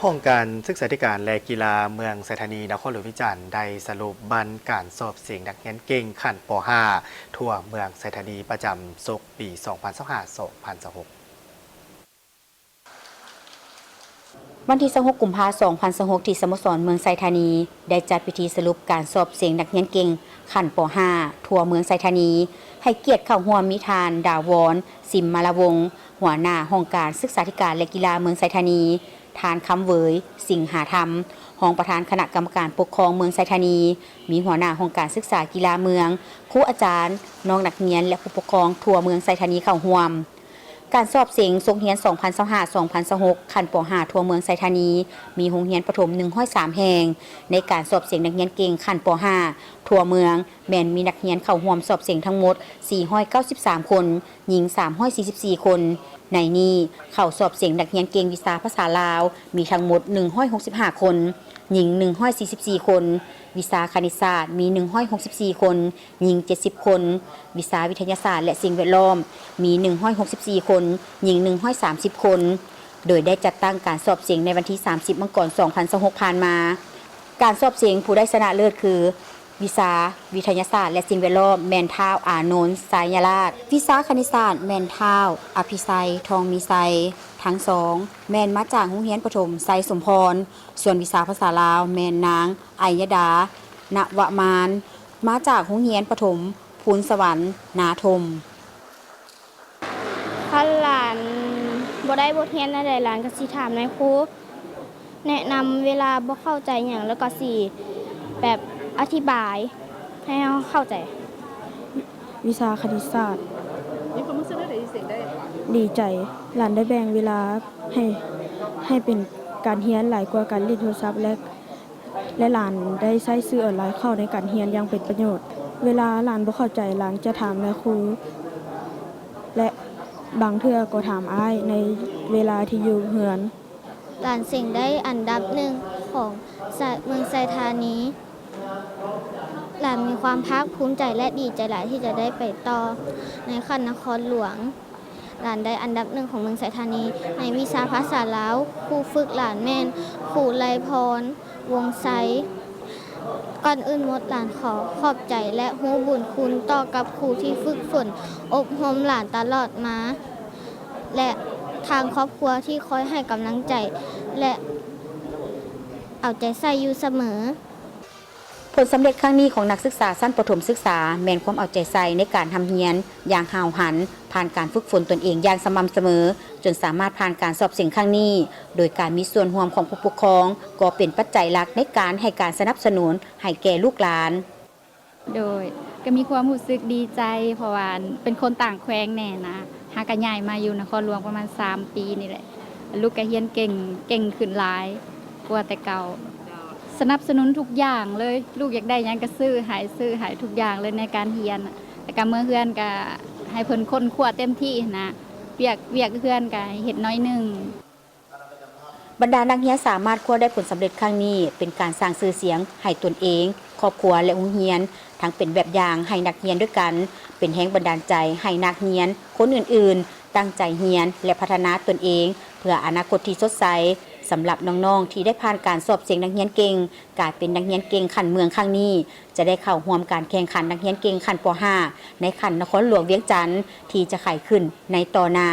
ຫ້ອງການສຶກສາທິການ ແລະ ກິລາເມືອງໄຊທານີ ນະຄອນຫຼວງວຽງຈັນ ໄດ້ສະຫຼຸບບັນການສອບເສັງນັກຮຽນເກັ່ງຂັ້ນ ປໍຫ້າ ທົ່ວເມືອງໄຊທານີ ປະຈຳສົກປີສອງພັນຊາວຫ້າ ສອງພັນຊາວຫົກ. ວັນທີຊາວຫົກ ກຸມພາ ສອງພັນຊາວຫົກ ທີ່ສະໂມສອນເມືອງໄຊທານີ ໄດ້ຈັດພິທີສະຫຼຸບການສອບເສັງນັກຮຽນເກັ່ງຂັ້ນ ປໍຫ້າ ທົ່ວເມືອງໄຊທານີ. ໃຫ້ກຽດເຂົ້າຮ່ວມມີທ່ານ ດາວອນ ສິມມາລະວົງ ຫົວໜ້າຫ້ອງການສຶກສາທິການ ແລະ ກິລາເມືອງໄຊທານີ, ທ່ານ ຄຳເຫວີຍ ສິງຫາທຳ ຮອງປະທານຄະນະກຳມະການປົກຄອງເມືອງໄຊທານີ, ມີຫົວໜ້າຫ້ອງການສຶກສາກິລາເມືອງ, ຄູອາຈານ, ນ້ອງນັກຮຽນ ແລະ ຜູ້ປົກຄອງທົ່ວເມືອງໄຊທານີເຂົ້າຮ່ວມ. ການສອບເສັງສົກຮຽນ ສອງພັນຊາວຫ້າ ສອງພັນຊາວຫົກ ຂັ້ນ ປໍຫ້າ ທົ່ວເມືອງໄຊທານີ ມີໂຮງຮຽນປະຖົມ ໜຶ່ງຮ້ອຍສາມ ແຫ່ງ. ໃນການສອບເສັງນັກຮຽນເກັ່ງຂັ້ນ ປໍຫ້າ ທົ່ວເມືອງ ແມ່ນມີນັກຮຽນເຂົ້າຮ່ວມສອບເສັງທັງໝົດ ສີ່ຮ້ອຍເກົ້າສິບສາມ ຄົນ, ຍິງ ສາມຮ້ອຍສີ່ສິບສີ່ ຄົນ. ໃນນີ້ເຂົ້າສອບເສັງນັກຮຽນເກັ່ງວິຊາພາສາລາວ ມີທັງໝົດ ໜຶ່ງຮ້ອຍຫົກສິບຫ້າ ຄົນ, ຍິງ ໜຶ່ງຮ້ອຍສີ່ສິບສີ່ ຄົນ, ວິຊາຄະນິດສາດ ມີ ໜຶ່ງຮ້ອຍຫົກສິບສີ່ ຄົນ, ຍິງ ເຈັດສິບ ຄົນ, ວິຊາວິທະຍາສາດ ແລະ ສິ່ງແວດລ້ອມ ມີ ໜຶ່ງຮ້ອຍຫົກສິບສີ່ ຄົນ, ຍິງ ໜຶ່ງຮ້ອຍສາມສິບ ຄົນ, ໂດຍໄດ້ຈັດຕັ້ງການສອບເສັງໃນວັນທີ ສາມສິບ ມັງກອນ ສອງພັນຊາວຫົກ ຜ່ານມາ. ການສອບເສັງຜູ້ໄດ້ຊະນະເລີດຄື ວິຊາວິທະຍາສາດ ແລະ ສິ່ງແວດລ້ອມ ແມ່ນທ້າວ ອານົນ ໄຊຍະລາດ, ວິຊາຄະນິດສາດ ແມ່ນທ້າວ ອະພິໄຊ ທອງມີໄຊ. ທັງສອງແມ່ນມາຈາກໂຮງຮຽນປະຖົມໄຊສົມພອນ, ສ່ວນວິຊາພາສາລາວ ແມ່ນນາງ ໄອຍະດາ ນະວະມານ ມາຈາກໂຮງຮຽນປະຖົມພູນສະຫວັນ ນາທົມ. ຄັນຫຼານບໍ່ໄດ້ບົດຮຽນແນວໃດ, ຫຼານກໍຊິຖາມນາຍຄູ ແນະນຳເວລາບໍ່ເຂົ້າໃຈຫຍັງ ແລ້ວກໍຊິແບບອະທິບາຍໃຫ້ເຮົາເຂົ້າໃຈ. ວິຊາຄະນິດສາດ. ມີຄວາມຮູ້ສຶກແນວໃດທີ່ເສັງໄດ້? ດີໃຈ, ຫຼານໄດ້ແບ່ງເວລາໃຫ້ ໃຫ້ເປັນການຮຽນຫຼາຍກວ່າການຫຼິ້ນໂທລະສັບ ແລະ ແລະ ຫຼານໄດ້ໃຊ້ສື່ອອນລາຍເຂົ້າໃນການຮຽນຢ່າງເປັນປະໂຫຍດ. ເວລາຫຼານບໍ່ເຂົ້າໃຈ, ຫຼານຈະຖາມນາຍຄູ ແລະ ບາງເທື່ອກໍຖາມອ້າຍໃນເວລາທີ່ຢູ່ເຮືອນ. ຫຼານເສັງໄດ້ອັນດັບໜຶ່ງຂອງເມືອງໄຊທານີ. ຫຼານມີຄວາມພາກພູມໃຈ ແລະ ດີໃຈຫຼາຍທີ່ຈະໄດ້ໄປຕໍ່ໃນຂັ້ນນະຄອນຫຼວງ. ຫຼານໄດ້ອັນດັບໜຶ່ງຂອງເມືອງໄຊທານີ ໃນວິຊາພາສາລາວ. ຄູຝຶກຫຼານແມ່ນຄູໄລພອນ ວົງໄຊ. ກ່ອນອື່ນໝົດ, ຫຼານຂໍຂອບໃຈ ແລະ ຮູ້ບຸນຄຸນຕໍ່ກັບຄູທີ່ຝຶກຝົນອົບຮົມຫຼານຕະຫຼອດມາ ແລະ ທາງຄອບຄົວທີ່ຄອຍໃຫ້ກຳລັງໃຈ ແລະ ເອົາໃຈໃສ່ຢູ່ສະເໝີ. ຜົນສຳເລັດຄັ້ງນີ້ຂອງນັກສຶກສາຊັ້ນປະຖົມສຶກສາ ແມ່ນຄວາມເອົາໃຈໃສ່ໃນການຮ່ຳຮຽນຢ່າງຫ້າວຫັນ, ຜ່ານການຝຶກຝົນຕົນເອງຢ່າງສະໝ່ຳສະເໝີ, ຈົນສາມາດຜ່ານການສອບເສັງຄັ້ງນີ້ ໂດຍການມີສ່ວນຮ່ວມຂອງຜູ້ປົກຄອງ ກໍເປັນປັດໄຈຫຼັກໃນການໃຫ້ການສະໜັບສະໜູນໃຫ້ແກ່ລູກຫຼານ. ໂດຍ ກໍມີຄວາມຮູ້ສຶກດີໃຈ ເພາະວ່າເປັນຄົນຕ່າງແຂວງແດ່ນະ, ຫາກໍຍ້າຍມາຢູ່ນະຄອນຫຼວງປະມານສາມປີນີ້ແຫຼະ. ລູກກໍຮຽນເກັ່ງ, ເກັ່ງຂຶ້ນຫຼາຍກວ່າແຕ່ເກົ່າ. ສະໜັບສະໜູນທຸກຢ່າງເລີຍ, ລູກຢາກໄດ້ຫຍັງກໍຊື້ໃຫ້, ຊື້ໃຫ້ທຸກຢ່າງເລີຍໃນການຮຽນ. ແລ້ວກໍເມືອເຮືອນກໍໃຫ້ເພິ່ນຄົ້ນຄວ້າເຕັມທີ່ຫັ້ນນະ, ວຽກ, ວຽກເຮືອນກໍເຮັດໜ້ອຍໜຶ່ງ. ບັນດານັກຮຽນສາມາດຄວ້າໄດ້ຜົນສຳເລັດຄັ້ງນີ້ ເປັນການສ້າງຊື່ສຽງໃຫ້ຕົນເອງ, ຄອບຄົວ ແລະ ໂຮງຮຽນ, ທັງເປັນແບບຢ່າງໃຫ້ນັກຮຽນດ້ວຍກັນ, ເປັນແຮງບັນດານໃຈໃຫ້ນັກຮຽນຄົນອື່ນໆ ຕັ້ງໃຈຮຽນ ແລະ ພັດທະນາຕົນເອງ ເພື່ອອະນາຄົດທີ່ສົດໃສ. ສຳລັບນ້ອງໆທີ່ໄດ້ຜ່ານການສອບເສັງນັກຮຽນເກັ່ງ ກາຍເປັນນັກຮຽນເກັ່ງຂັ້ນເມືອງຄັ້ງນີ້ ຈະໄດ້ເຂົ້າຮ່ວມການແຂ່ງຂັນນັກຮຽນເກັ່ງຂັ້ນ ປໍຫ້າ ໃນຂັ້ນນະຄອນຫຼວງວຽງຈັນ ທີ່ຈະໄຂຂຶ້ນໃນຕໍ່ໜ້າ.